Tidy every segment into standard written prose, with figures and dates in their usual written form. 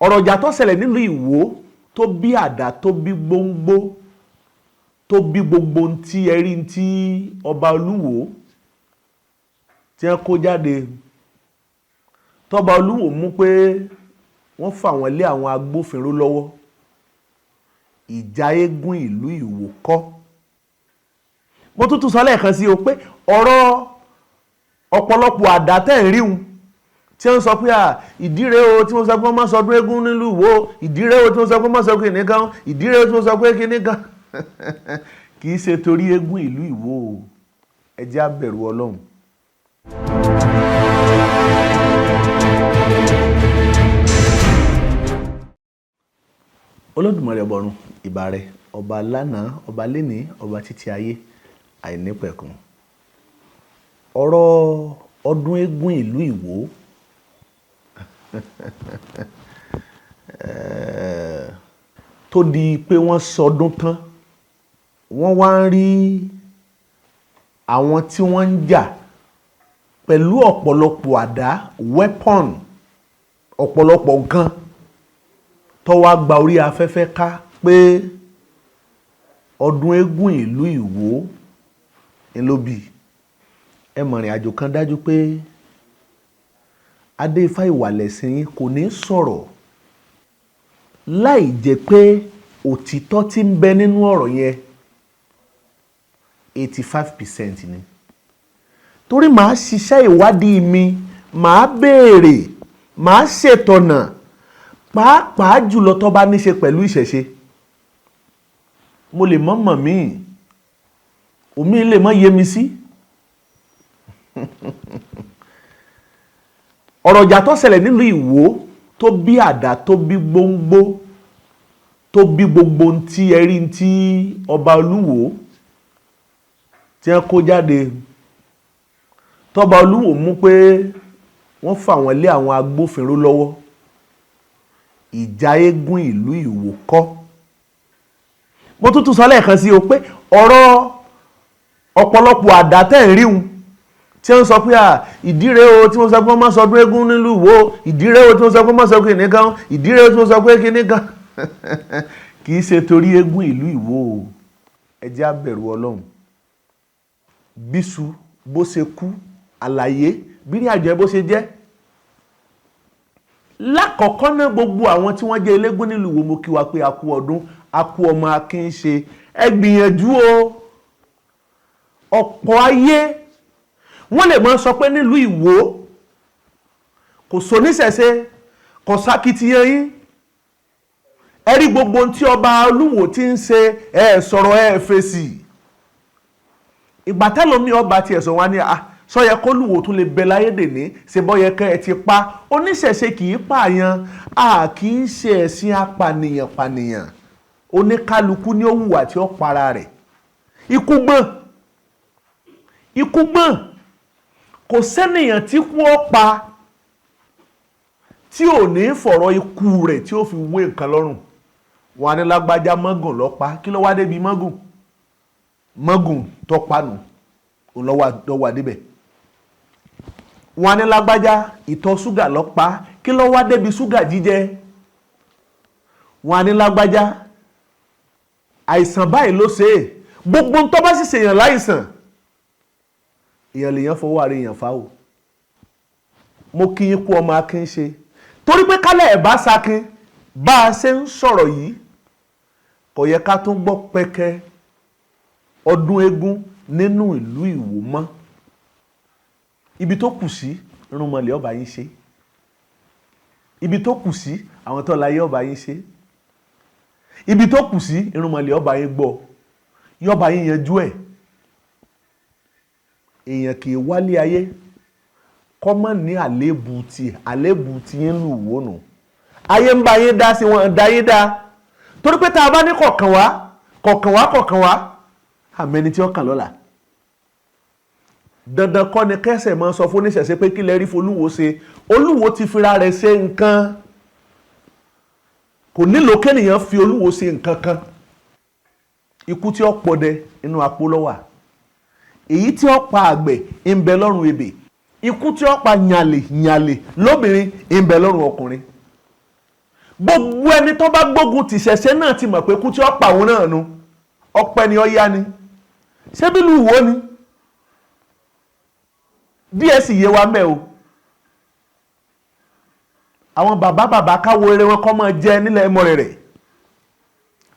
Ọ̀rọ̀ ìjà tó ṣẹlẹ̀ nílùú Ìwó tó bí àdá, tó bí gbóngbó, tó bí gbogbo ohun tí ẹ rí tí ọba Olúwo tí wọ́n kó jáde, tọ́ba Olúwo mú pé wọ́n fà wọ́n lé àwọn agbófinró lọ́wọ́. Ìjà eégún ìlú Ìwó kọ́. Mo tún tún sọ lẹ́ẹ̀kan sí o pé ọ̀rọ̀ ọ̀pọ̀lọpọ̀ àdá tẹ̀ ń ríhun tí wọ́n sọ pé ìdíre o, tí wọ́n sọ pé wọ́n máa sọdún eégún nílùú Ìwó, ìdíre o, tí wọ́n sọ pé wọ́n máa sọ kinní kan, ìdíre o, tí wọ́n sọ pé kinní kan, kì í ṣe torí eégún ìlú Ìwó o. Ẹ jẹ́ á bẹ̀rù Ọlọ́run. Olódùmarè ọba ọ̀run, ìbà rẹ, ọba lánàá, ọba lénìí, ọba títí ayé àìnípẹ̀kun. Ọ̀rọ̀ ọdún eégún ìlú Ìwó tó di pé wọ́n sọdún tán, wọ́n wá ń rí àwọn tí wọ́n ń jà pẹ̀lú ọ̀pọ̀lọpọ̀ àdá, weapon, ọ̀pọ̀lọpọ̀ nǹkan tó wá gba orí afẹ́fẹ́ ká pé ọdún eégún ìlú Ìwó ń ló bí. Ẹ mọ̀ ìrìn àjò kan dájú pé Adé Ifá ìwàlẹ̀sìn yín kò ní sọ̀rọ̀ láì jẹ́ pé òtítọ́ tí ń bẹ nínú ọ̀rọ̀ yẹn 85% ni. Torí màá ṣiṣẹ́ ìwádìí mi, màá béèrè, màá ṣètọ̀nà, pàápàá jùlọ tó bá ní ṣe pẹ̀lú ìṣẹ̀ṣe. Mo lè mọ̀ mọ̀ míì, òmíì lè mọ̀ yé mi sí. Ọ̀rọ̀ ìjà tó ṣẹlẹ̀ nílùú Ìwó tó bí àdá, tó bí gbóngbó, tó bí gbogbo ohun tí ẹ rí tí ọba Olúwo tí wọ́n kó jáde, tọ́ba Olúwo mú pé wọ́n fà wọ́n lé àwọn agbófinró lọ́wọ́. Ìjà eégún ìlú Ìwó kọ́. Mo tún tún sọ lẹ́ẹ̀kan sí o pé ọ̀rọ̀ ọ̀pọ̀lọpọ̀ àdá tẹ̀ ń ríhun tí wọ́n sọ pé ìdíre o, tí wọ́n sọ pé wọ́n máa sọdún eégún nílùú Ìwó, ìdíre o, tí wọ́n sọ pé wọ́n máa sọ kinní kan, ìdíre o, tí wọ́n sọ pé kinní kan, kì í ṣe torí eégún ìlú Ìwó o. Ẹ jẹ́ á bẹ̀rù Ọlọ́run. Bíṣu bó ṣe kú, àlàyé bí ní àjọ bó ṣe jẹ́. Lákọ̀ọ́kọ́ náà, gbogbo àwọn tí wọ́n jẹ́ eléégún nílùú Ìwó, mo kí wa pé a kú ọdún, a kú ọmọ akin ṣe. Ẹ gbìyànjú o. Ọ̀pọ̀ ayé wọ́n lè máa sọ pé nílùú Ìwó kò sóníṣẹ̀ṣe, kò sákìtìyàn yín. Ẹ rí gbogbo ohun tí ọba Olúwo ti ń ṣe, ẹ sọ̀rọ̀, ẹ fèsì. Ìgbà tẹ́lómi ọba tiẹ̀ sọ wá ní sọ yẹ kó Olúwo tún lè bẹ láyé dèní, ṣe bọ́ yẹ kẹ́ ẹ ti pa. Oníṣẹ̀ṣe kì í pààyàn, a kì í ṣe ẹ̀sìn apànìyàn pànìyàn. Oníkálukú ní ó hùwà tí ó para rẹ̀. Ikú gbọ́n, ikú gbọ́n, kò sẹ́nìyàn tí kú ó pa tí ò ní fọ̀rọ̀ ikú rẹ̀ tí ó fi wé nǹkan lọ́rùn. Wọn á ní lágbájá mọ́gùn lọ́pa. Kí ló wá débi mọ́gùn? Mọ́gùn tó panu ló wá débẹ̀. Wọn á ní lágbájá ìtọ̀ ṣúgà lọ́pa. Kí ló wá débi ṣúgà jíjẹ? Wọn á ní lágbájá àìsàn báyìí ló ṣe é. Gbogbo tó bá sì ṣèyàn láìsàn, èèyàn lèèyàn fọwọ́ ara èèyàn fa o. Mo kí yín kú ọmọ akin ṣe, torí pé kálẹ̀ ẹ̀ bá sakin bá a ṣe ń sọ̀rọ̀ yìí, kò yẹ ká tún gbọ́ pẹ́kẹ́ ọdún eégún nínú ìlú Ìwó mọ́. Ibi tó kù sí, irúnmọlẹ̀ ọba yín ṣe. Ibi tó kù sí, àwọn tó láyé ọba yín ṣe. Ibi tó kù sí, irúnmọlẹ̀ ọba yín gbọ́, yọba yín yanjú ẹ̀. Èèyàn kì í wálé ayé kọ́ mọ́ ní àléébù tí àléébù tí yín lù wó nù. Ayé ń bá yín dá sí wọn, dá yín dá, torí pé tá a bá ní kọ̀ọ̀kan wá, kọ̀ọ̀kan wá, kọ̀ọ̀kan wá, àmẹ́ni tí ó kàn lọ́la. Dandan kọ́ ni kẹsẹ̀ máa sọ fún oníṣẹ̀ṣe pé kí lẹ rí folúwo ṣe. Olúwo ti fira rẹ̀ ṣe nǹkan, kò nílò kéèyàn fi olúwo ṣe nǹkan kan. Ikú tí ó pọdẹ inú apó ló wà, èyí tí ó pa àgbẹ̀ ń bẹ lọ́rùn ebè, ikú tí ó pa yànlè yànlè lóbìnrin ń bẹ lọ́rùn ọkùnrin. Gbogbo ẹni tó bá gbógun tìṣẹ̀ṣe náà ti mọ̀ pé kú tí ó pa òun náà nu, ọpẹ́ ni ó yá ni. Ṣé bí ìlú Ìwó ni? Díẹ̀ sì yé wa mẹ́ o. Àwọn bàbá bàbá káwo eré wọn kọ́ máa jẹ nílẹ̀ Mọ̀rẹ̀rẹ̀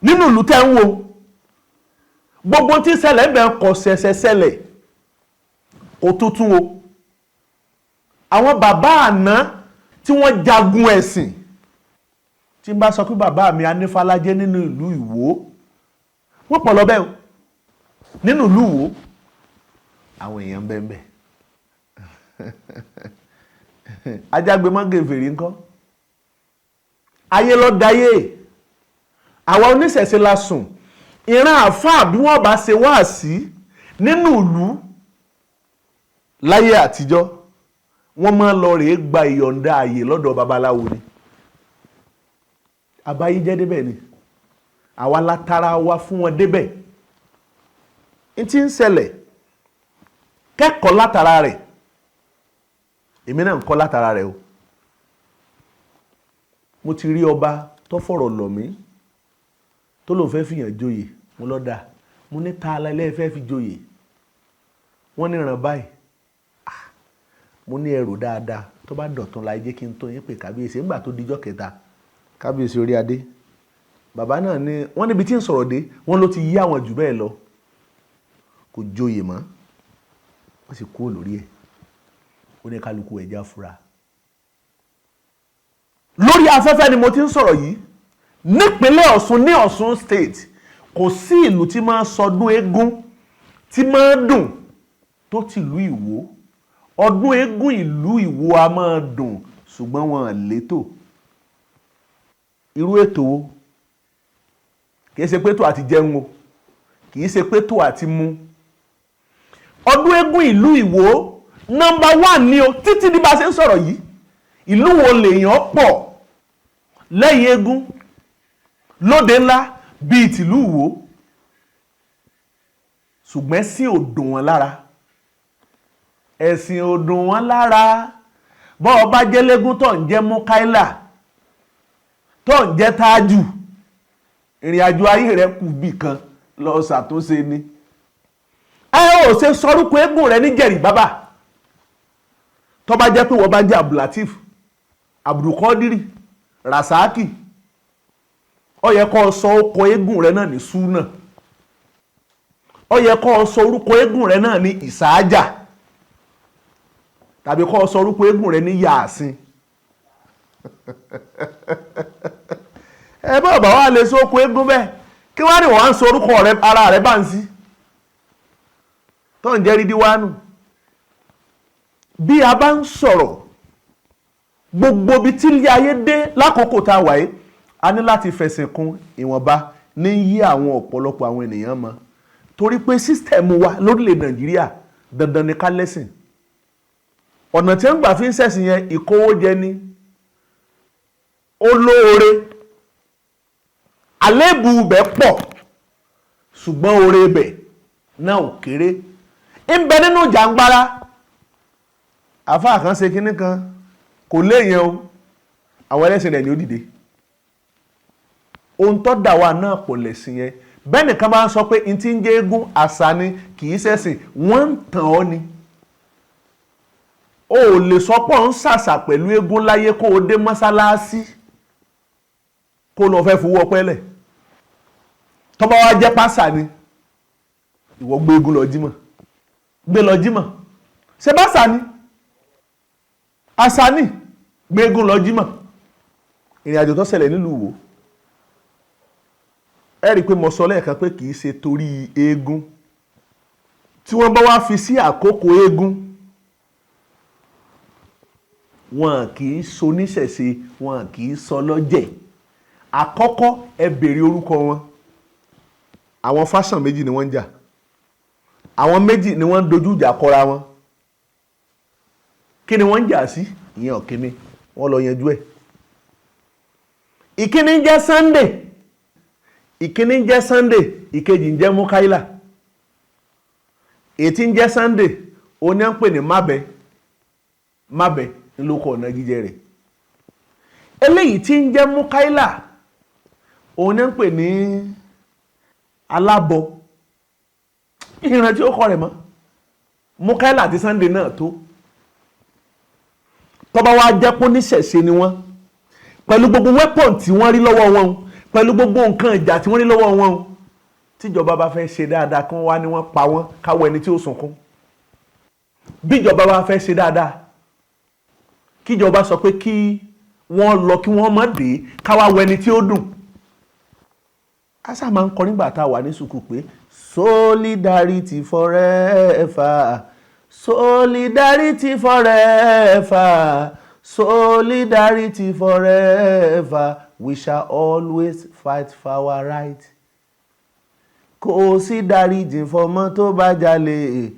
nínú ìlú tẹ́ ń wo. Gbogbo tí ń ṣẹlẹ̀ ń bẹ̀ kò ṣẹ̀ṣẹ̀ ṣẹlẹ̀, kò tuntun o. Àwọn bàbá àná tí wọ́n jagun ẹ̀sìn, tí n bá sọ pé bàbá mi Anífálájẹ́ nínú ìlú Ìwó, wọ́n pọ̀ lọ bẹ́ẹ̀ o. Nínú ìlú Ìwó àwọn èèyàn bẹ́ẹ̀ bẹ́ẹ̀. Ajágbe mọ́ gèfèrí ńkọ́? Ayé ló dayé. Àwa oníṣẹ̀ṣe la sùn. Ìran àáfàá bí wọ́n bá ṣe wáàsí nínú ìlú láyé àtijọ́, wọ́n máa lọ rèé gba ìyọ̀ǹda ààyè lọ́dọ̀ babaláwo ni. Àbáyé jẹ́ débẹ̀ ni. Àwa la tara wa fún wọn débẹ̀. N tí ń ṣẹlẹ̀, kẹ́kọ̀ọ́ látara rẹ̀. Èmi náà ń kọ́ látara rẹ̀ o. Mo ti rí ọba tó fọ̀rọ̀ lọ̀ mí tó lóun fẹ́ fìyàn joyè. Mo lọ dà, mo ní ta alẹ́ fẹ́ fi joyè. Wọ́n ní ìran báyìí. Mo ní ẹrù dáadáa tó bá dọ̀tun la jẹ́ kí n tó yín pé kábíyèsí. Nígbà tó dijọ́ kẹta, kábíyèsí orí adé. Bàbá náà ní wọ́n níbi tí ń sọ̀rọ̀ dé, wọ́n ló ti yí àwọn jù bẹ́ẹ̀ lọ. Kò joyè mọ́, wọ́n sì kúrò lórí ẹ̀. Ó ní kálukú ẹja fura. Lórí afẹ́fẹ́ ni mo ti ń sọ̀rọ̀ yìí. Nípínlẹ̀ Ọ̀ṣun, ní Ọ̀ṣun State, kò sí ìlú tí máa ń sọdún eégún tí máa ń dùn tó tìlú Ìwó. Ọdún eégún ìlú Ìwó a máa dùn, ṣùgbọ́n wọn létò. Irú ètò wo? Kì í ṣe pé tó àti jẹun o, kì í ṣe pé tó àti mu. Ọdún eégún ìlú Ìwó number 1 ni o títí di bá a ṣe ń sọ̀rọ̀ yìí. Ìlú wo lèèyàn pọ̀ lẹ́yìn eégún lóde ńlá bíi tìlú Ìwó? Ṣùgbọ́n ẹ̀sìn ò dùn wọ́n lára. Ẹ̀sìn ò dùn wọ́n lára. Bọ́ ọ bá jẹ́ légún tó ń jẹ́ Múkáílà, tó ń jẹ́ Tájù, ìrìn àjò ayé rẹ kù bì kan lọ ṣàtúnṣe ni. Ẹ ò ṣe sọrúkọ eégún rẹ ní Jẹ̀rì bàbá. Tó bá jẹ́ pé wọ́n bá jẹ́ Abdulateef, Abdulkadiri, Rasaki, ó yẹ kó o sọ orúkọ eégún rẹ náà ní Súnà. Ó yẹ kó o sọ orúkọ eégún rẹ náà ní Ìsáájà, tàbí kó o sọ orúkọ eégún rẹ ní Yàásín. Ẹ bá bàbá wa lè sọ orúkọ eégún bẹ́ẹ̀, kí wọ́n á ní wọ́n á ń sọ orúkọ ara rẹ bá ń sí tó ń jẹ́ rídíwánù. Bí a bá ń sọ̀rọ̀ gbogbo ibi tí ilé ayé dé lákòókò tá a wà yìí, a ní láti fẹsẹ̀ kún ìwọ̀nba ní yí àwọn ọ̀pọ̀lọpọ̀ àwọn ènìyàn mọ́, torí pé sísítẹ̀mù wa lórílẹ̀ Nàìjíríà dandan ni ká lẹ́sìn. Ọ̀nà tí ń gbà fi ń ṣẹ̀sìn yẹn, ìkówójẹ ni, olóore, àléébù ibẹ̀ pọ̀, ṣùgbọ́n oore ibẹ̀ náà ò kéré. Ń bẹ nínú jàǹgbára. Àfáà kan ṣe kinní kan kò léèyàn o, àwọn ẹlẹ́sìn rẹ̀ ni ó dìde. Ohun tó dà wá náà pọ̀ lẹ̀sìn yẹn. Bẹ́ẹ̀ nìkan máa ń sọ pé n ti ń jẹ́ eégún àṣà ni, kì í ṣẹ̀sìn, wọ́n ń tàn ọ́ ni. O ò lè sọ pé ò ń ṣàṣà pẹ̀lú eégún láyé kó o dé mọ́sálásí kó lọ fẹ́ fowó ọpẹ́ lẹ̀. Tó bá wá jẹ́ pásà ni, ìwọ gbé eégún lọ jímọ̀, gbé lọ jímọ̀. Ṣé báṣà ni? Àṣà ni, gbé eégún lọ jímọ̀. Ìrìn àjò tó ṣẹlẹ̀ nílùú Ìwó, ẹ rí i pé mo sọ lẹ́ẹ̀kan pé kì í ṣe torí eégún. Tí wọ́n bá wá fi sí àkókò eégún, wọn kì í soníṣẹ̀ṣe, wọn kì í sọ lọ́jẹ̀. Àkọ́kọ́ ẹ béèrè orúkọ wọn. Àwọn fásán méjì ni wọ́n ń jà. Àwọn méjì ni wọ́n ń dojú ìjà kọra wọn. Kí ni wọ́n ń jà sí? Ìyẹn ọ̀kíní, wọ́n lọ yanjú ẹ̀. Ìkíní ń jẹ́ Sunday, ìkíní ń jẹ́ Sunday, ìkejì ń jẹ́ Mukaila. Èyí tí ń jẹ́ Sunday, òun ni wọ́n ń pè ní Mábẹ. Mábẹ ń ló kọ ọ̀nà jíjẹ rẹ̀. Eléyìí tí ń jẹ́ Mukaila, òun ní ń pè ní alábọ̀, ìrántí ó kọ rẹ̀ mọ́. Mukaila àti Sunday náà tó tọ́ba wa jẹ́ pé oníṣẹ̀ṣe ni wọ́n, pẹ̀lú gbogbo weapon tí wọ́n rí lọ́wọ́ wọn, pẹ̀lú gbogbo nǹkan ìjà tí wọ́n rí lọ́wọ́ wọn, tíjọba bá fẹ́ ṣe dáadáa, kí wọ́n wá ní wọ́n pa wọ́n, káwọ́ ẹni tí ó sunkún. Bíjọba bá fẹ́ ṣe dáadáa, kíjọba sọ pé kí wọ́n lọ, kí wọ́n má dé, káwá wọ ẹni tí ó dùn. Ásà máa ń kọ nígbà tá a wà ní sùkúù pé solidarity forever, solidarity forever, solidarity forever, we shall always fight for our right. Kò sí dáríjì fọmọ tó bá jalè,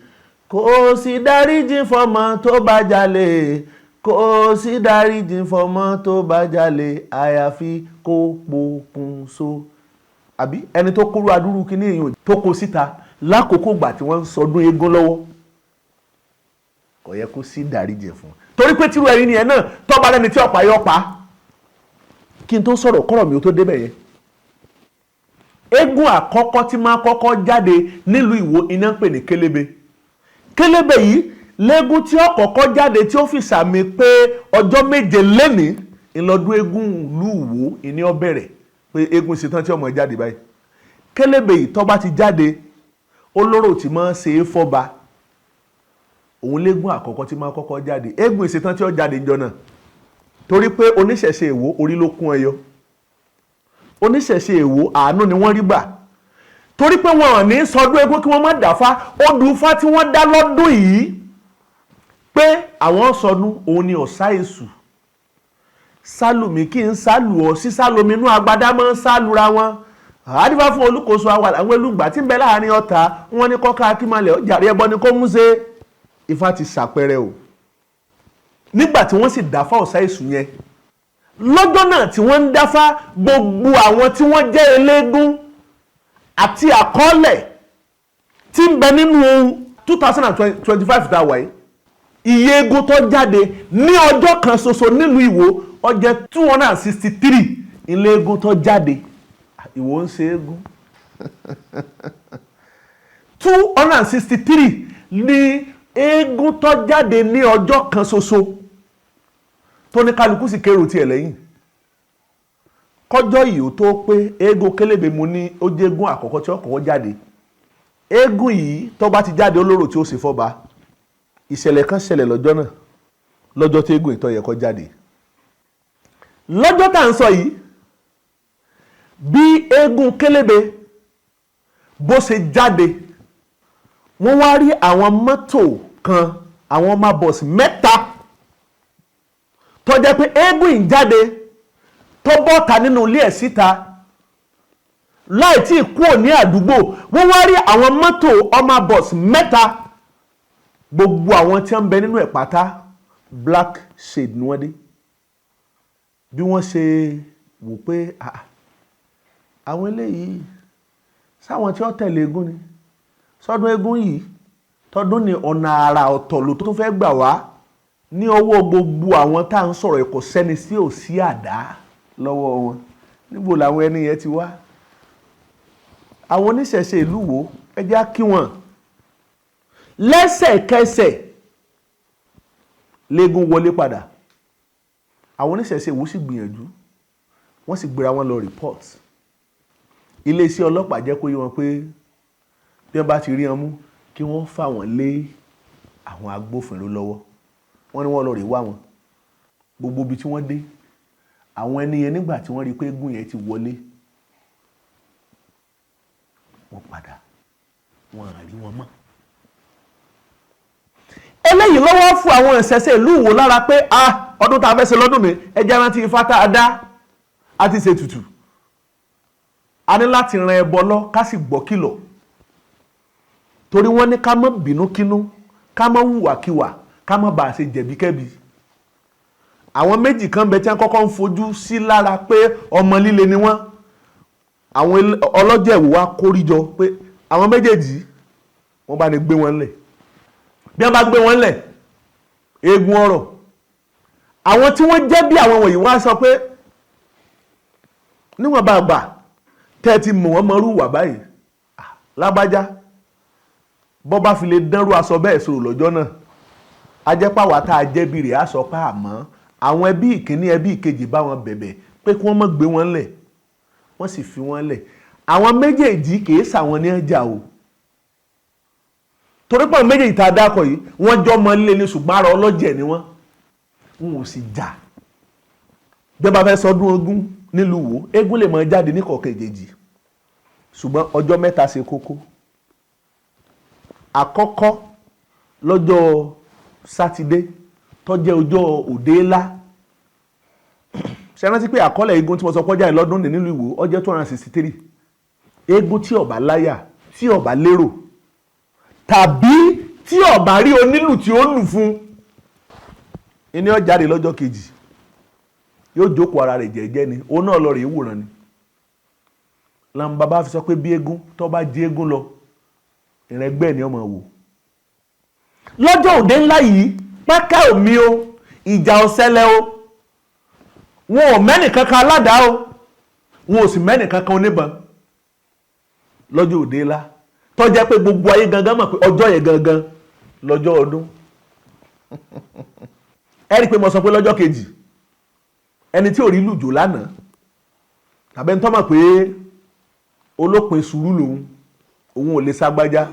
kò sí dáríjì fọmọ tó bá jalè, kò sí dáríjì fọmọ tó bá jalè, àyàfi kó pokùnso. Àbí ẹni tó kúrú adúrú kíní èèyàn tó kó síta lákòókò ìgbà tí wọ́n ń sọdún eégún lọ́wọ́, kò yẹ kó sí dáríjì fún un, torí pé tírú ẹni yẹn náà tọ́ba lẹ́ni tí ọ̀pá yọ pa. Kí n tó sọ̀rọ̀ kọ́rọ̀ mi ò tó débẹ̀ yẹn, eégún àkọ́kọ́ tí máa kọ́kọ́ jáde nílùú Ìwó, iná ń pè ní Kélébé. Kélébé yìí léégún tí ó kọ́kọ́ jáde, tí ó fi sàmì pé ọjọ́ 7 lénìí ìlọdún eégún ìlú Ìwó ìní ó bẹ̀rẹ̀, pé eégún ṣetán tí ọmọ jáde báyìí. Kélébé yìí, tó bá ti jáde, olóró tí máa ń ṣe é fọ́ba. Òun léégún àkọ́kọ́ tí máa kọ́kọ́ jáde. Eégún ìṣetán tí ó jáde níjọ́ náà, torí pé oníṣẹ̀ṣe Ìwó, orí ló kún ẹyọ. Oníṣẹ̀ṣe Ìwó, àánú ni wọ́n rí gbà, torí pé wọn ò ní sọdún eégún kí wọ́n má dáfá. Odù Ifá tí wọ́n dá lọ́dún yìí pé àwọn sọdún, òun ni ọ̀sá èṣù sálùmí kí n sálù ọ sísálómi inú agbádá máa ń sálura wọn. Àdìfá fún olùkóso àwọn elúgbà tí ń bẹ láàrin ọ̀tá wọn ní kọ́ká akímalẹ̀ ọ̀jàre, ẹbọ ni kó mú ṣe. Ifá ti ṣàpẹrẹ o. Nígbà tí wọ́n sì dáfá ọ̀sá èṣù yẹn lọ́jọ́ náà tí wọ́n ń dáfá, gbogbo àwọn tí wọ́n jẹ́ eléégún àti àkọọ́lẹ̀ tí ń bẹ nínú 2025 tá a wà yìí, iye eégún tó jáde ní ọjọ́ kan ṣoṣo nílùú Ìwó, ó jẹ́ 263 ilé eégún tó jáde. Ìwó ń ṣe eégún. 263 ní eégún tó jáde ní ọjọ́ kan ṣoṣo, tó ní kálukú sì kérò tiẹ̀ lẹ́yìn. Kọjọ́ yìí ó tó pé, eégún Kélébé mu ní ó jẹ́ eégún àkọ́kọ́ tí ó kọ́kọ́ jáde. Eégún yìí, tó bá ti jáde, olóró tí ó sì fọ́ba. Ìṣẹ̀lẹ̀ kan ṣẹlẹ̀ lọ́jọ́ náà, lọ́jọ́ tí eégún ìtọ́ yẹ kó jáde, lọ́jọ́ tá à ń sọ yìí. Bí eégún Kélébé bó ṣe jáde, wọ́n wá rí àwọn mọ́tò kan, àwọn ọmọ bọ́ọ̀sì mẹ́ta, tó jẹ́ pé eégún yìí jáde, tó bọ́ta nínú ilé ẹ̀ síta, láì tí ì kúrò ní àdúgbò, wọ́n wá rí àwọn mọ́tò ọmọ bọ́ọ̀sì mẹ́ta. Gbogbo àwọn tí wọ́n ń bẹ nínú ẹ̀ pátá, black shade ni wọ́n dé. Bí wọ́n ṣe wò pé, ah, àwọn eléyìí sáwọn tí wọ́n tẹ̀lé eégún ni sọdún eégún yìí tọdún ní ọ̀nà àrà ọ̀tọ̀ ló tó fẹ́ gbà wá ní ọwọ́. Gbogbo àwọn tá à ń sọ̀rọ̀, ẹ̀kọ́ sẹ́ni sí ò sí àdá lọ́wọ́ wọn. Níbo làwọn ẹni yẹn ti wá? Àwọn oníṣẹ̀ṣe ìlú wo, ẹ jẹ́ á kí wọn. Lẹ́sẹ̀kẹsẹ̀ léegun wọlé padà. Àwọn oníṣẹ̀ṣe Ìwó sì gbìyànjú, wọ́n sì gbéra wọn lọ report. Iléeṣẹ́ ọlọ́pàá jẹ́ kó yé wọn pé bí wọ́n bá ti rí wọn mú, kí wọ́n fà wọ́n lé àwọn agbófinró lọ́wọ́. Wọ́n ní wọ́n lọ rè wá wọn. Gbogbo ibi tí wọ́n dé, àwọn ẹni yẹn, nígbà tí wọ́n rí i pé eégún yẹn ti wọlé, wọ́n padà, wọ́n à rí wọn mọ́. Eléyìí lọ́wọ́ fún àwọn ìṣẹ̀ṣe ìlú Ìwó lára pé, ah, ọdún tá a fẹ́ ṣe lọ́dún mi, ẹ jẹ́ rántí Ifá tá a dá. A ti ṣe tutù, a ní láti ran ẹbọ lọ, ká sì gbọ́ kìlọ̀, torí wọ́n ní ká má bínú kínú, ká má hùwàkiwà, ká má bàa ṣe jẹ̀bíkẹ́bi. Àwọn méjì kan bẹ tí wọ́n kọ́kọ́ ń fojú sí lára pé ọmọ líle ni wọ́n. Àwọn ọlọ́jẹ̀ Ìwó wa kóríjọ pé àwọn méjèèjì, wọ́n bá ní gbé wọn lẹ̀. Bí wọ́n bá gbé wọn lẹ̀, eegun ọ̀rọ̀ àwọn tí wọ́n jẹ́ bí àwọn wọ̀nyí wá sọ pé Níwọ̀n bá gbà tẹ́ ẹ ti mọ̀ wọ́n mọ́rú wà báyìí, lágbájá bọ́ bá fi lè dánrú aṣọ bẹ́ẹ̀ sọ̀rọ̀ lọ́jọ́ náà, ajẹ́pàwá tá a jẹ́bi rẹ̀ á sọ pé àmọ́ àwọn ẹbí ìkíní, ẹbí ìkejì bá wọn bẹ̀bẹ̀ pé kí wọ́n má gbé wọn lẹ̀, wọ́n sì fi wọ́n lẹ̀. Àwọn méjèèjì kìí sàwọn ní ọjà o, torí pé àwọn méjèèjì tá a dákọ̀ yìí wọ́n jọ mọ líle ní, ṣùgbọ́n ara ọlọ́jẹ̀ ni wọ́n, wọn ò sì jà. Bí wọ́n bá fẹ́ sọdún ogún nílùú Ìwó, eégún lè máa jáde ní kọ̀ọ̀kan èjèèjì, ṣùgbọ́n ọjọ́ mẹ́ta ṣe kókó. Àkọ́kọ́ lọ́jọ́ sátidé tó jẹ́ ọjọ́ òde ńlá. Ṣe rántí pé àkọọ́lẹ̀ eégún tí mo sọ pọ́jà lọ́dún ní nílùú Ìwó ó jẹ́ 263. Eégún tí ó bá láyà, tí ó bá lérò, tàbí tí ó bá rí onílù tí ó lù fún ní, ó jáde lọ́jọ́ kejì, yóò jókòó ara rẹ̀ jẹ́jẹ́ ni, òun náà lọ rèé wòran ni. Làwọn bàbá fi sọ pé bí eégún tó bá jí eégún lọ, ìrẹ́gbẹ́ ni ọmọ wò. Lọ́jọ́ òde ńlá yìí, pákà omi o, ìjà ọ̀sẹ̀lẹ̀ o, wọn ò mẹ́nì kankan aládàá o, wọn ò sì mẹ́nì kankan oníbọn lọ́jọ́ òde ńlá tó jẹ́ pé gbogbo ayé gangan mọ̀ pé ọjọ́ yẹn gangan lọ́jọ́ ọdún. Ẹ rí i pé mo sọ pé lọ́jọ́ kejì, ẹni tí ò rí lùjò lánàá tàbí ẹni tó mọ̀ pé olópin sùúrù lòun, òun ò lè ságbájá,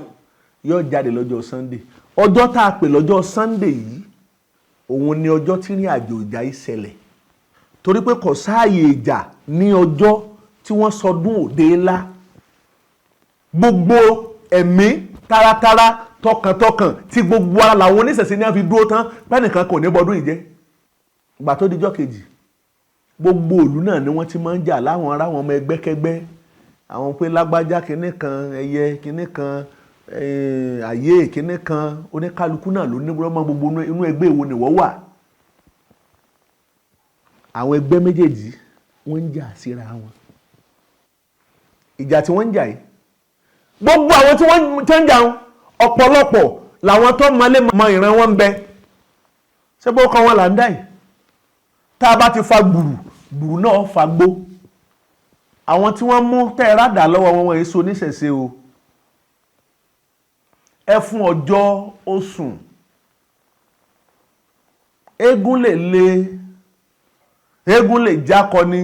yóò jáde lọ́jọ́ Sunday. Ọjọ́ tá a pè lọ́jọ́ Sunday yìí, òun ni ọjọ́ tí ní àjò ìjà yìí ṣẹlẹ̀, torí pé kò sáàyè ìjà ní ọjọ́ tí wọ́n sọdún òde ńlá. Gbogbo ẹ̀mí, taratara, tọkàntọkàn, tí gbogbo ara làwọn oníṣẹ̀ṣe ní wọ́n fi dúró tán pẹ́nìkan kò ní bọdún ìjẹ́. Ìgbà tó dijọ́ kejì, gbogbo ìlú náà ni wọ́n ti máa ń jà láwọn ará wọn, ọmọ ẹgbẹ́kẹ́gbẹ́, àwọn pé lágbájá kinní kan, ẹyẹ kinní kan, àyè kinní kan, oníkálukú náà ló ní ọmọ gbogbo inú ẹgbẹ́ èwo ni wọ́n wà. Àwọn ẹgbẹ́ méjèèjì wọ́n ń jà síra wọn. Ìjà tí wọ́n ń jà yìí, gbogbo àwọn tí wọ́n ti ń jà wọn, ọ̀pọ̀lọpọ̀ làwọn tó mọlé mọ ìran wọn ń bẹ. Ṣé bó kọ́ wọn là ń dá yìí? Tá a bá ti fa gbùrù, gbùrù náà fa gbó. Àwọn tí wọ́n mú tẹ́ ẹ rádà lọ́wọ́ wọn, wọ́n èso oníṣẹ̀ṣe o. Ẹ fún ọjọ́ ó sùn. Eégún lè le, eégún lè jákọni,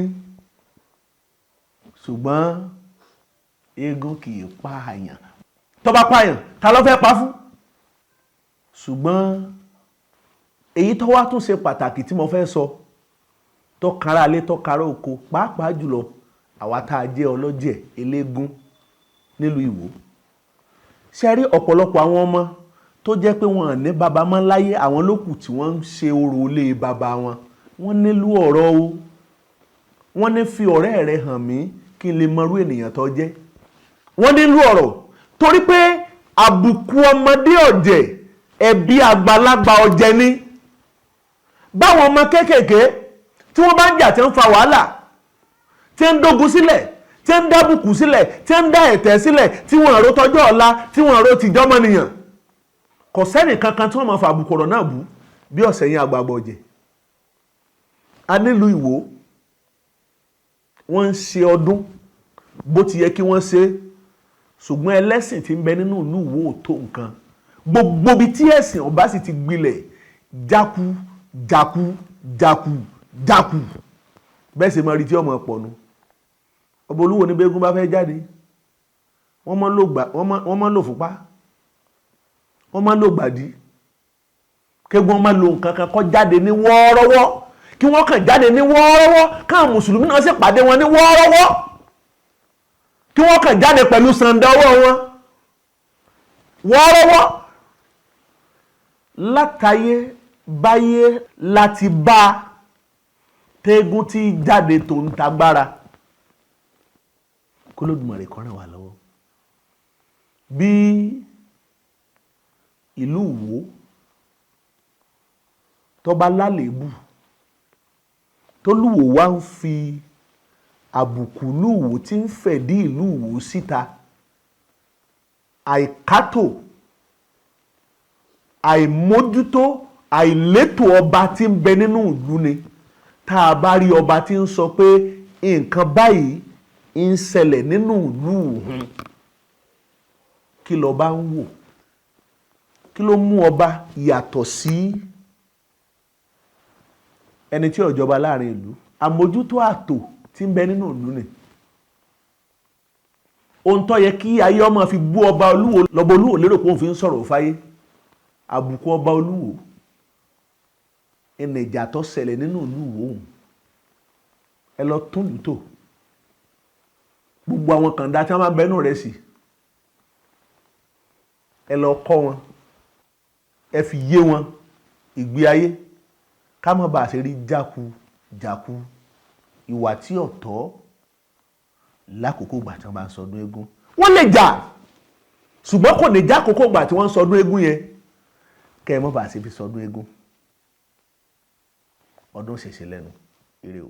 ṣùgbọ́n eégún kì í pààyàn. Tó bá pààyàn, ta ló fẹ́ pa fún? Ṣùgbọ́n èyí tó wá tún ṣe pàtàkì tí mo fẹ́ sọ, tó kára alé, tó kára oko, pàápàá jùlọ àwa tá a jẹ́ ọlọ́jẹ̀ eléégún nílùú Ìwó, ṣe rí ọ̀pọ̀lọpọ̀ àwọn ọmọ tó jẹ́ pé wọn ní baba mọ́ láyé, àwọn lókù tí wọ́n ń ṣe orò ilé baba wọn. Wọ́n nílò ọ̀rọ̀ o. Wọ́n ní fi ọ̀rẹ́ rẹ hàn mí kí n lè mọrú ènìyàn tó jẹ́. Wọ́n nílò ọ̀rọ̀ torí pé àbùkù ọmọdé ọ̀jẹ̀, ẹ̀bí àgbàlagbà ọ̀jẹ̀ ni. Báwọn ọmọ kéékèèké tí wọ́n bá ń jà, tí ń fa wàhálà, tí ń dógun sílẹ̀, tí ń dábùkù sílẹ̀, tí ń dá ẹ̀tẹ̀ sílẹ̀, tí wọ́n rò tọjọ́ ọ̀la, tí wọ́n rò tìjọ́mọnìyàn, kò sẹ́nì kankan tí wọ́n máa fa àbùkù ọ̀rọ̀ náà bú bí ọ̀sẹ̀ yẹn àgbààgbà ọ̀jẹ̀. A nílùú Ìwó, wọ́n ń ṣe ọdún bó ti yẹ kí wọ́n ṣe, ṣùgbọ́n ẹlẹ́sìn tí ń bẹ nínú ìlú Ìwó ò tó nǹkan. Gbogbo ibi tí ẹ̀sìn ọba sì ti gbilẹ̀, jáku jáku jáku jáku, bẹ́ẹ̀ sì máa rí tí ọmọ pọ̀ nu. Ọba Olúwo ní bẹ́ẹ̀gùn bá fẹ́ jáde, wọ́n máa ń lò fúnpá, wọ́n máa ń lò gbàdí, kégun máa lo nǹkan kan kọ́ jáde ní wọ́ọ́rọ́wọ́, kí wọ́n kàn jáde ní wọ́ọ́rọ́wọ́, káwọn mùsùlùmí náà sì pàdé wọn ní wọ́ọ́rọ́wọ́, kí wọ́n kàn jáde pẹ̀lú sàǹdà ọwọ́ wọn wọ́ọ́rọ́wọ́. Látayé báyé láti bá tẹ́gùn tí jáde tó ń tagbára, k'Olódùmarè kó ràn wá lọ́wọ́. Bí ìlú Ìwó tó bá lálébù, tó lúwo wá ń fi àbùkù lúwo tí ń fẹ̀dí ìlú Ìwó síta, àìkátò, àìmójútó, àìlétò ọba tí ń bẹ nínú ìlú ni. Tá a bá rí ọba tí ń sọ pé nǹkan báyìí ń ṣẹlẹ̀ nínú ìlú òun. Kí lọ́ba ń wò? Kí ló mú ọba yàtọ̀ sí ẹni tí ó jọba láàrin ìlú? Àmójútó ààtò tí ń bẹ nínú ìlú ni. Ohun tó yẹ kí ayé ọmọ fi bú ọba Olúwo lọ́ba Olúwo lérò pé òun fi ń sọ̀rọ̀ fáyé. Àbùkù ọba Olúwo ẹnì ìjà tó ṣẹlẹ̀ nínú ìlú òun. Ẹ lọ tún ìlú tò. Gbogbo àwọn kàńdá tí wọ́n máa ń bẹnu rẹ̀ sí, ẹ lọ kọ́ wọn, ẹ fi yé wọn ìgbé ayé, ká má bàa ṣe rí jáku jáku ìwà tí ò tọ́ lákòókò ìgbà tí wọ́n bá ń sọdún eégún. Wọ́n lè jà, ṣùgbọ́n kò ní já àkókò ìgbà tí wọ́n ń sọdún eégún yẹn, kẹ́ ẹ má bàa ṣe fi sọdún eégún. Ọdún ṣẹ̀ṣẹ̀ lẹ́nu. Ire o.